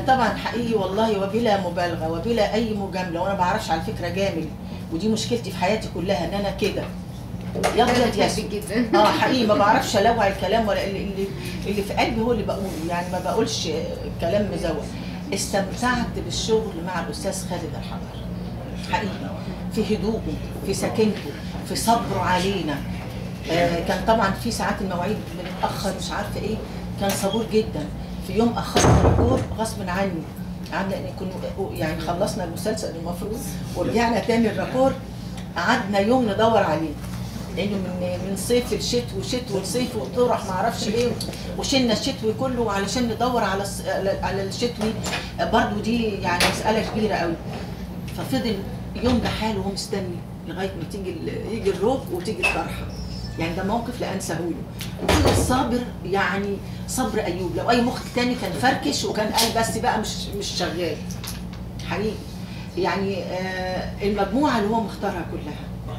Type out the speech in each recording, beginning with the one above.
طبعا حقيقي والله وبلا مبالغه وبلا اي مجاملة، وانا ما بعرفش على فكرة جامل، ودي مشكلتي في حياتي كلها ان انا كده يا ابيض يا اسود. حقيقي ما بعرفش الوع الكلام، ولا اللي في قلبي هو اللي بقوله، يعني ما بقولش كلام مزوق. استمتعت بالشغل مع الاستاذ خالد الحجر حقيقي، في هدوءه، في سكينته، في صبره علينا. كان طبعا في ساعات المواعيد بنتاخر مش عارفه ايه، كان صبور جدا. في يوم اخرت الراكور غصب عني، قعدنا كنا يعني خلصنا المسلسل المفروض ورجعنا تاني الراكور، قعدنا يوم ندور عليه، لانه من صيف لشتو وشتو لصيف وطرح ما اعرفش ايه، وشلنا الشتوي كله علشان ندور على الشتوي برضو، دي يعني مسالة كبيرة قوي. ففضل يوم بحاله وهو مستني لغاية ما يجي الروب وتيجي الطرحة. يعني ده موقف لا انساه له. وفضل صابر، يعني صبر ايوب. لو اي مخرج تاني كان فركش وكان قال بس بقى مش شغال حقيقي. يعني المجموعة اللي هو مختارها كلها،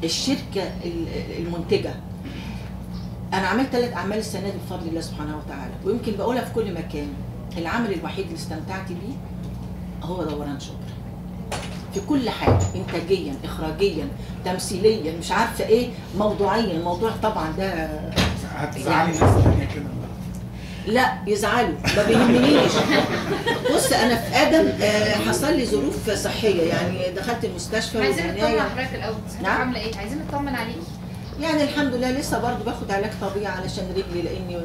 الشركة المنتجة. انا عملت 3 اعمال السنة دي بفضل الله سبحانه وتعالى، ويمكن بقولها في كل مكان، العمل الوحيد اللي استمتعت بيه هو دوران شبرا. في كل حاجة، انتاجيا، اخراجيا، تمثيليا، مش عارفه ايه، موضوعيا. الموضوع طبعا ده هتزعلي ناس تانية كده؟ لا يزعلوا، ما بيهمنيش. بص انا في ادم حصل لي ظروف صحية، يعني دخلت المستشفى. عايزين نطمن على حضرتك الاول. نعم؟ عامله ايه؟ عايزين نطمن عليكي. يعني الحمد لله لسه برضو باخد علاج طبيعي علشان رجلي، لاني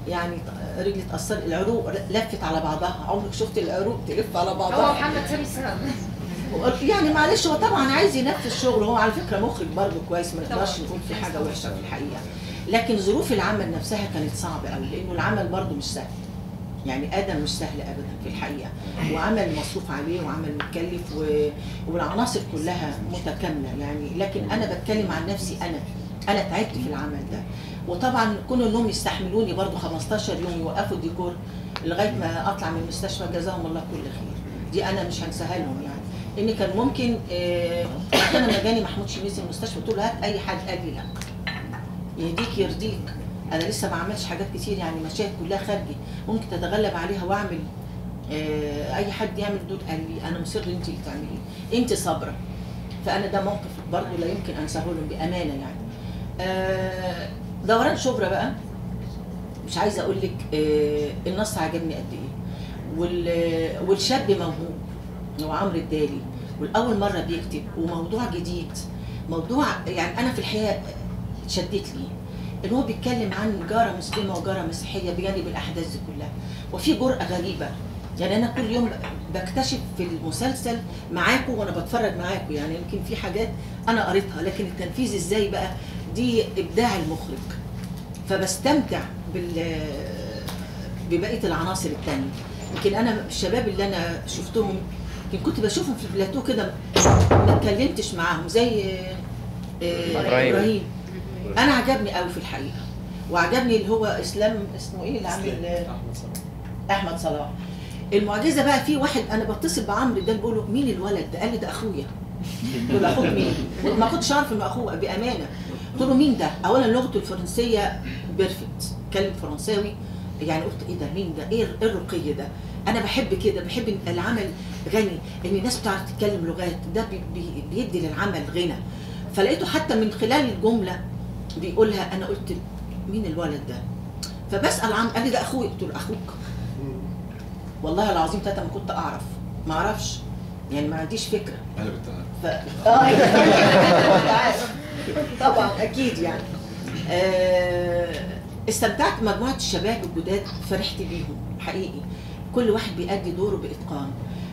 يعني رجلي اتأثرت، العروق لفت على بعضها. عمرك شفت العروق تلف على بعضها؟ هو محمد سامي السبب. يعني معلش، هو طبعا عايز ينفذ شغله، هو على فكرة مخرج برضه كويس، ما نقدرش نقول في حاجة وحشة في الحقيقة، لكن ظروف العمل نفسها كانت صعبة قوي، لانه العمل برضه مش سهل. يعني ادم مش سهل ابدا في الحقيقة، وعمل مصروف عليه وعمل متكلف والعناصر كلها متكاملة يعني. لكن انا بتكلم عن نفسي، انا تعبت في العمل ده، وطبعا كونوا انهم يستحملوني برضه 15 يوم يوقفوا الديكور لغاية ما اطلع من المستشفى، جزاهم الله كل خير. دي انا مش هنساها لهم يعني. ان كان ممكن انا لما جاني محمود شميس المستشفى قلت له هات اي حد، قال لي لا، يهديك يرضيك، انا لسه ما عملتش حاجات كتير، يعني مشاهد كلها خارجي ممكن تتغلب عليها واعمل اي حد يعمل دول. قال لي انا مصر انت اللي تعمليه، انت صابره. فانا ده موقف برضه لا يمكن انساه لهم بامانه يعني. دوران شبرا بقى مش عايزه اقول لك النص عجبني قد ايه، والشاب موهوب هو عمرو الدالي، والاول مرة بيكتب وموضوع جديد، موضوع يعني انا في الحقيقة اتشدت ليه، ان هو بيتكلم عن جاره مسلمة وجاره مسيحية بجانب الاحداث دي كلها، وفي جرأه غريبة. يعني انا كل يوم بكتشف في المسلسل معاكم وانا بتفرج معاكم، يعني يمكن في حاجات انا قريتها، لكن التنفيذ ازاي بقى دي ابداع المخرج. فبستمتع ببقية العناصر الثانية. يمكن انا الشباب اللي انا شفتهم، يمكن كنت بشوفهم في البلاتو كده ما اتكلمتش معاهم، زي ابراهيم. انا عجبني قوي في الحقيقة، وعجبني اللي هو اسلام، اسمه ايه اللي عامل احمد صلاح. المعجزة بقى في واحد انا بتصل بعمرو ده بقول له مين الولد ده؟ قال لي ده اخويا. قلت له اخوك مين؟ ما كنتش اعرف انه اخوه بامانه. قلت له مين ده؟ اولا لغته الفرنسية perfect، كلم فرنساوي، يعني قلت ايه ده؟ مين ده؟ ايه الرقي ده؟ انا بحب كده، بحب العمل غني، ان الناس بتعرف تتكلم لغات، ده بيدي للعمل غنى. فلقيته حتى من خلال الجملة بيقولها، انا قلت مين الولد ده؟ فبسال عم، قال لي ده اخوي. قلت له اخوك؟ والله العظيم تاتا ما كنت اعرف، ما اعرفش يعني، ما عنديش فكرة. انا كنت عارف. طبعا اكيد يعني. استمتعت مجموعة الشباب الجداد، فرحت بيهم حقيقي، كل واحد بيأدي دوره باتقان،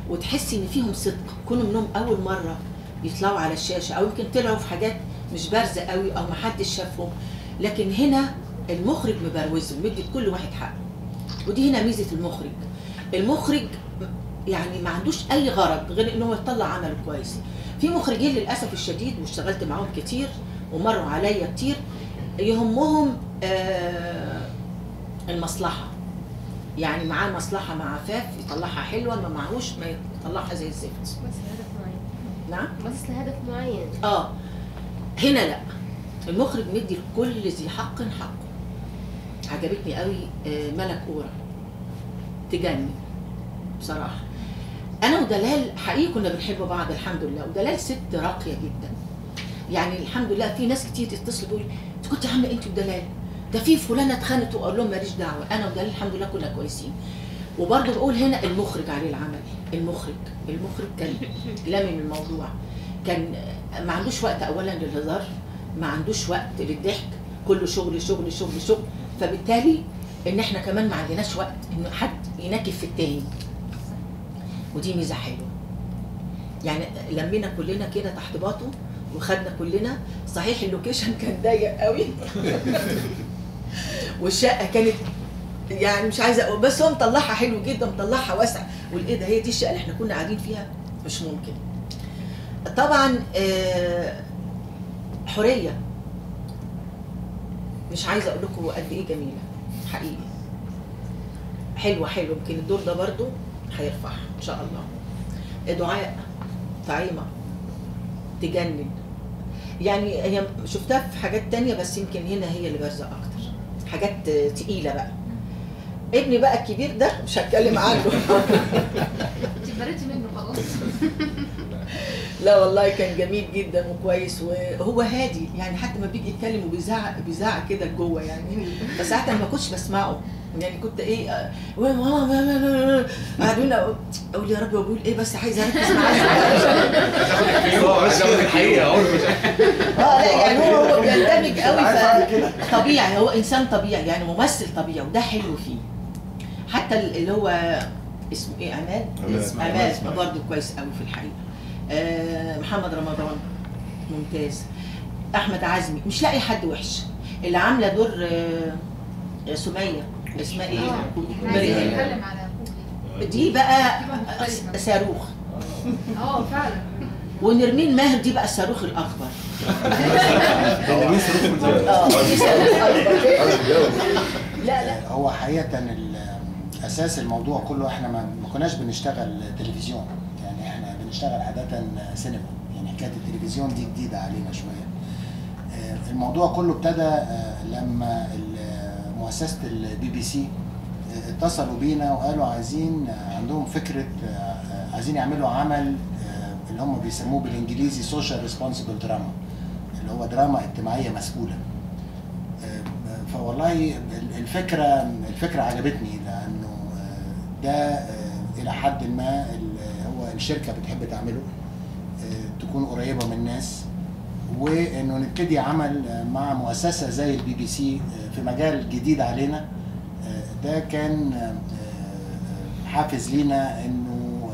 وتحسي ان فيهم صدق. كل منهم اول مرة يطلعوا على الشاشة، او يمكن طلعوا في حاجات مش بارزة قوي او ما حدش شافهم، لكن هنا المخرج مبروزهم، مدي كل واحد حقه. ودي هنا ميزة المخرج. المخرج يعني ما عندوش اي غرض غير ان هو يطلع عمله كويس. في مخرجين للاسف الشديد، واشتغلت معاهم كتير ومروا عليا كتير، يهمهم المصلحة، يعني معاه مصلحة مع عفاف يطلعها حلوة، ما معهوش ما يطلعها زي الزفت. بس لهدف معين. نعم؟ بس لهدف معين. هنا لا، المخرج مدي لكل ذي حق حقه. عجبتني قوي ملك أورا، تجنن بصراحة. انا ودلال حقيقي كنا بنحب بعض الحمد لله، ودلال ست راقية جدا يعني الحمد لله. في ناس كتير تتصل بيقول انت كنت عامله انت ودلال، ده في فلانه اتخانت، واقول لهم ماليش دعوه، انا ودلال الحمد لله كنا كويسين. وبرضه بقول هنا المخرج عليه العمل، المخرج كان لامم الموضوع، كان ما عندوش وقت اولا للهزار، ما عندوش وقت للضحك، كله شغل شغل شغل شغل، فبالتالي ان احنا كمان ما عندناش وقت ان حد ينكف في التاني، ودي ميزة حلوة. يعني لمينا كلنا كده تحت باطه وخدنا كلنا، صحيح ال location كان ضيق قوي والشقه كانت يعني مش عايزه اقول، بس هو مطلعها حلو جدا، مطلعها واسعة، والايه ده هي دي الشقة اللي احنا كنا قاعدين فيها، مش ممكن. طبعا حورية مش عايزه اقول لكم قد ايه جميلة حقيقي، حلوة حلوة، يمكن الدور ده برضو هيرفعها ان شاء الله. دعاء طعيمه تجنن، يعني هي شفتها في حاجات تانية بس يمكن هنا هي اللي بارزة اكتر، حاجات تقيلة بقى. ابني بقى الكبير ده مش هتكلم عنه. انت اتبريتي منه خلاص. لا والله كان جميل جدا وكويس، وهو هادي يعني، حتى ما بيجي يتكلم وبيزعق بيزعق كده لجوه يعني، بس ساعات انا ما كنتش بسمعه يعني، كنت ايه قاعدين اقول يا رب بقول ايه، بس عايزه اركز معاه. الحقيقة لا يعني هو بيندمج قوي، طبيعي، هو انسان طبيعي يعني، ممثل طبيعي، وده حلو فيه. حتى اللي هو اسمه ايه، عماد، عماد برضه كويس قوي في الحقيقة. محمد رمضان ممتاز، احمد عزمي مش لاقي حد وحش. اللي عامله دور سميه اسمها ايه؟ مريم، دي بقى صاروخ. فعلا. ونرمين ماهر دي بقى الصاروخ الاكبر. نرمين صاروخ من زمان. دي صاروخ اكبر. لا لا، هو حقيقة اساس الموضوع كله احنا ما كناش بنشتغل تلفزيون، يعني احنا بنشتغل عادة سينما، يعني حكاية التلفزيون دي جديدة علينا شوية. الموضوع كله ابتدى لما مؤسسة البي بي سي اتصلوا بينا وقالوا عايزين، عندهم فكرة، عايزين يعملوا عمل اللي هم بيسموه بالانجليزي social responsible drama، اللي هو دراما اجتماعية مسؤولة. فوالله الفكرة عجبتني، لانه ده الى حد ما هو الشركة بتحب تعمله، تكون قريبه من الناس، وانه نبتدي عمل مع مؤسسة زي البي بي سي في مجال جديد علينا. ده كان حافز لينا انه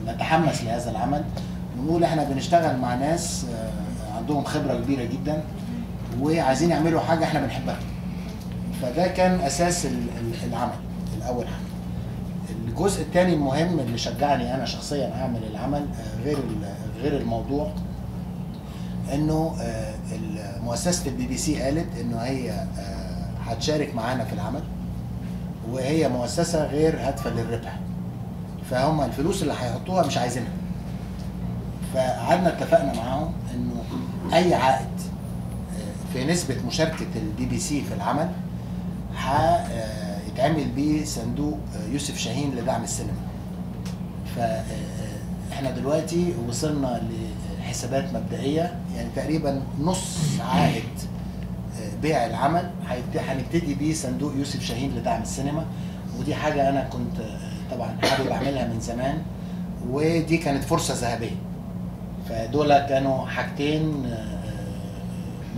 نتحمس لهذا العمل، ونقول احنا بنشتغل مع ناس عندهم خبره كبيرة جدا وعايزين يعملوا حاجة احنا بنحبها. فده كان اساس العمل الاول. حاجة الجزء الثاني المهم اللي شجعني انا شخصيا اعمل العمل غير الموضوع، انه مؤسسة البي بي سي قالت انه هي هتشارك معانا في العمل، وهي مؤسسة غير هادفة للربح، فهم الفلوس اللي هيحطوها مش عايزينها. فقعدنا اتفقنا معاهم انه اي عائد في نسبه مشاركة البي بي سي في العمل هيتعمل بيه صندوق يوسف شاهين لدعم السينما. فاحنا دلوقتي وصلنا لحسابات مبدئية، يعني تقريبا نص عائد بيع العمل هنبتدي بيه صندوق يوسف شاهين لدعم السينما. ودي حاجة انا كنت طبعا حابب اعملها من زمان، ودي كانت فرصة ذهبية. فدول كانوا حاجتين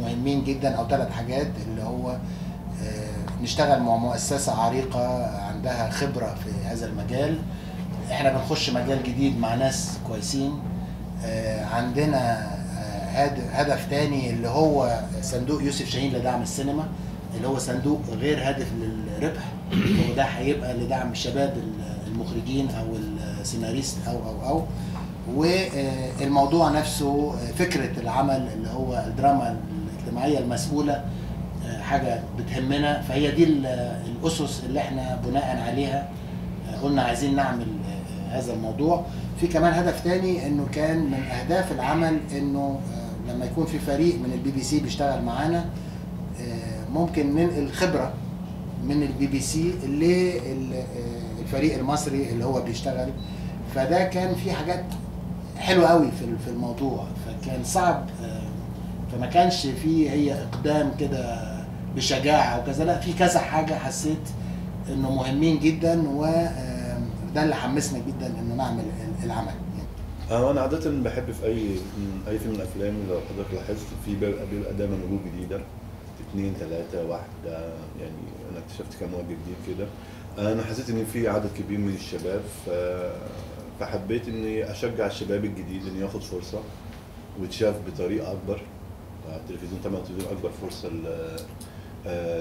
مهمين جدا، او ثلاث حاجات، اللي هو نشتغل مع مؤسسة عريقة عندها خبره في هذا المجال، احنا بنخش مجال جديد مع ناس كويسين، عندنا هدف تاني اللي هو صندوق يوسف شاهين لدعم السينما، اللي هو صندوق غير هادف للربح، وده هيبقى لدعم الشباب المخرجين او السيناريست او او او والموضوع نفسه فكرة العمل اللي هو الدراما الاجتماعية المسؤولة حاجة بتهمنا. فهي دي الاسس اللي احنا بناء عليها قلنا عايزين نعمل هذا الموضوع. في كمان هدف تاني، انه كان من اهداف العمل انه لما يكون في فريق من البي بي سي بيشتغل معانا ممكن ننقل خبره من البي بي سي الفريق المصري اللي هو بيشتغل. فده كان في حاجات حلوة قوي في الموضوع، فكان صعب، فما كانش فيه هي اقدام كده بشجاعة وكذا، لا في كذا حاجة حسيت انه مهمين جدا، وده اللي حمسنا جدا انه نعمل العمل. انا عادة بحب في اي فيلم من الافلام، لو حضرتك لاحظت في بيبقى دايما وجوه جديدة، 2 3 1، يعني انا اكتشفت كام وجه جديد كده. انا حسيت ان في عدد كبير من الشباب، فحبيت اني اشجع الشباب الجديد انه ياخد فرصة ويتشاف بطريقة اكبر. التلفزيون طبعا التلفزيون اكبر فرصة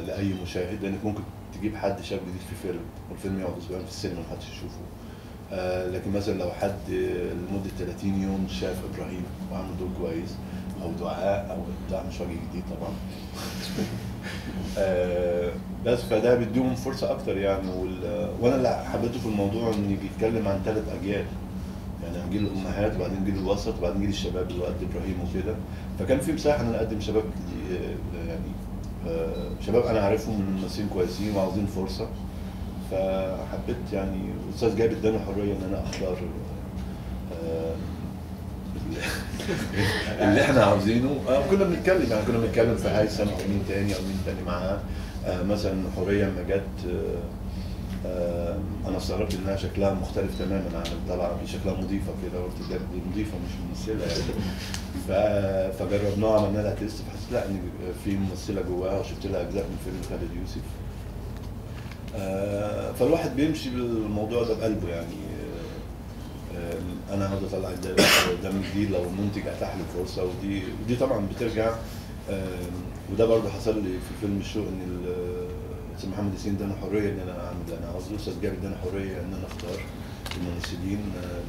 لاي مشاهد، لانك ممكن تجيب حد شاب جديد في فيلم والفيلم يقعد اسبوعين في السينما محدش يشوفه. لكن مثلا لو حد لمدة 30 يوم شاف ابراهيم وعمل دور كويس، او دعاء، او دعاء مش وجه جديد طبعا بس فده بيديهم فرصة اكتر يعني. وانا اللي حبيته في الموضوع ان بيتكلم عن 3 اجيال، يعني عن جيل الامهات وبعدين جيل الوسط وبعدين جيل الشباب اللي هو قد ابراهيم وكده. فكان في مساحة ان انا اقدم شباب يعني شباب انا عارفهم من ممثلين كويسين وعاوزين فرصة. فحبيت يعني الاستاذ جابر اداني حرية ان انا اختار اللي احنا عاوزينه. كنا بنتكلم يعني كنا بنتكلم في هيثم او مين تاني او مين تاني معاه. مثلا حورية لما جت انا استغربت انها شكلها مختلف تماما عن الطلعة، شكلها مضيفه كده، قلت دي مضيفه مش ممثلة يعني. فجربناها عملنا لها test، فحسيت لا ان في ممثلة جواها، وشفت لها اجزاء من فيلم خالد يوسف. فالواحد بيمشي بالموضوع ده بقلبه يعني. انا عاوز اطلع دم جديد لو المنتج اتاح لي الفرصة، ودي طبعا بترجع. وده برضه حصل لي في فيلم الشوق، ان الاستاذ محمد ياسين اداني حرية ان انا اعمل اللي انا عاوزه، الاستاذ جابر اداني حرية ان انا اختار الممثلين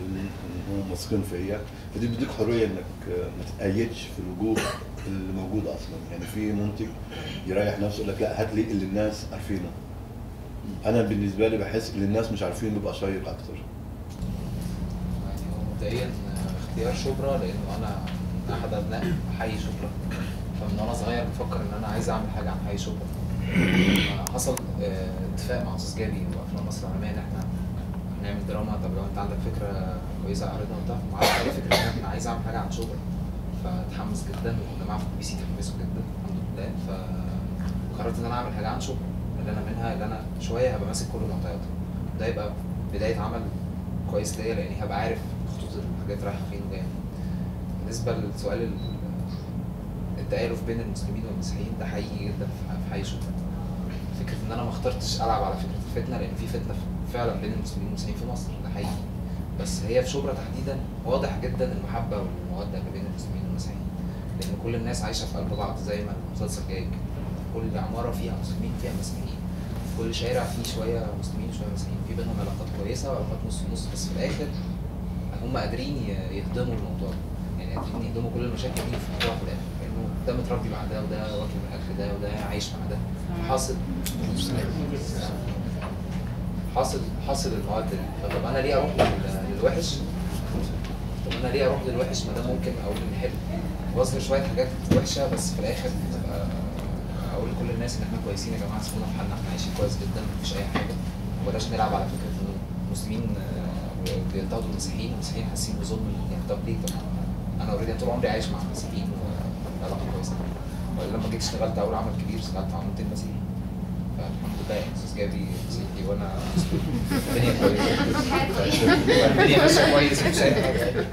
لان هم واثقين فيا. فدي بتديك حرية انك ما تتقيدش في الوجوه اللي موجودة اصلا. يعني في منتج يريح نفسه يقول لك لا هات لي اللي الناس عارفينه. انا بالنسبة لي بحس اللي الناس مش عارفينه بيبقى شيق اكتر. يعني هو مبدئيا اختيار شبرا لانه انا احد ابناء حي شبرا، فمن وانا صغير بفكر ان انا عايز اعمل حاجة عن حي شبرا. حصل اتفاق مع استاذ جابي وافلام مصر العالمية ان احنا هنعمل دراما، طب لو انت عندك فكرة كويسة اعرضها وبتاع. فمعرفش اي فكرة ان انا عايز اعمل حاجة عن شبرا، فتحمس جدا والجماعة في بي سي تحمسوا جدا الحمد لله. فقررت ان انا اعمل حاجة عن شبرا اللي انا منها، اللي انا شوية هبقى ماسك كل معطياتها. ده يبقى بداية عمل كويس ليا لاني هبقى عارف خطوط الحاجات رايحة فين وجاية. بالنسبة لسؤال التآلف بين المسلمين والمسيحيين، ده حقيقي جدا في حي شبرا. فكرة ان انا ما اخترتش العب على فكرة الفتنة، لان في فتنة فعلا بين المسلمين والمسيحيين في مصر، ده حقيقي. بس هي في شبرا تحديدا واضح جدا المحبة والمودة ما بين المسلمين والمسيحيين، لان كل الناس عايشه في قلب بعض زي ما المسلسل جاي كده. كل عمارة فيها مسلمين فيها مسيحيين، كل شارع فيه شوية مسلمين وشوية مسيحيين، في بينهم علاقات كويسة وعلاقات نص نص، بس في الاخر هم قادرين يهضموا الموضوع ده، يعني قادرين يهضموا كل المشاكل دي ويفكوها في الاخر، لانه ده متربي مع ده وده واكل من الاكل ده وده عايش مع ده. حاصل حاصل حاصل المعادلة دي. طب انا ليه اروح للوحش؟ طب انا ليه اروح للوحش ما ده ممكن اقول ان حلو واظهر شوية حاجات وحشة، بس في الاخر اقول لكل الناس ان احنا كويسين يا جماعة، سيبونا في حالنا، احنا عايشين كويس جدا، مفيش اي حاجة، وبلاش نلعب على فكرة ان المسلمين بيضطهدوا المسيحيين والمسيحيين حاسين بظلم. يعني طب ليه؟ طب انا already طول عمري عايش مع المسيحيين وعلاقة كويسة. ولما جيت اشتغلت اول عمل كبير اشتغلت مع منتج مسيحي، فالحمد لله يعني استاذ جابي مسيحي وانا الدنيا كويسة، الدنيا ماشية كويس، مفيش اي حاجة.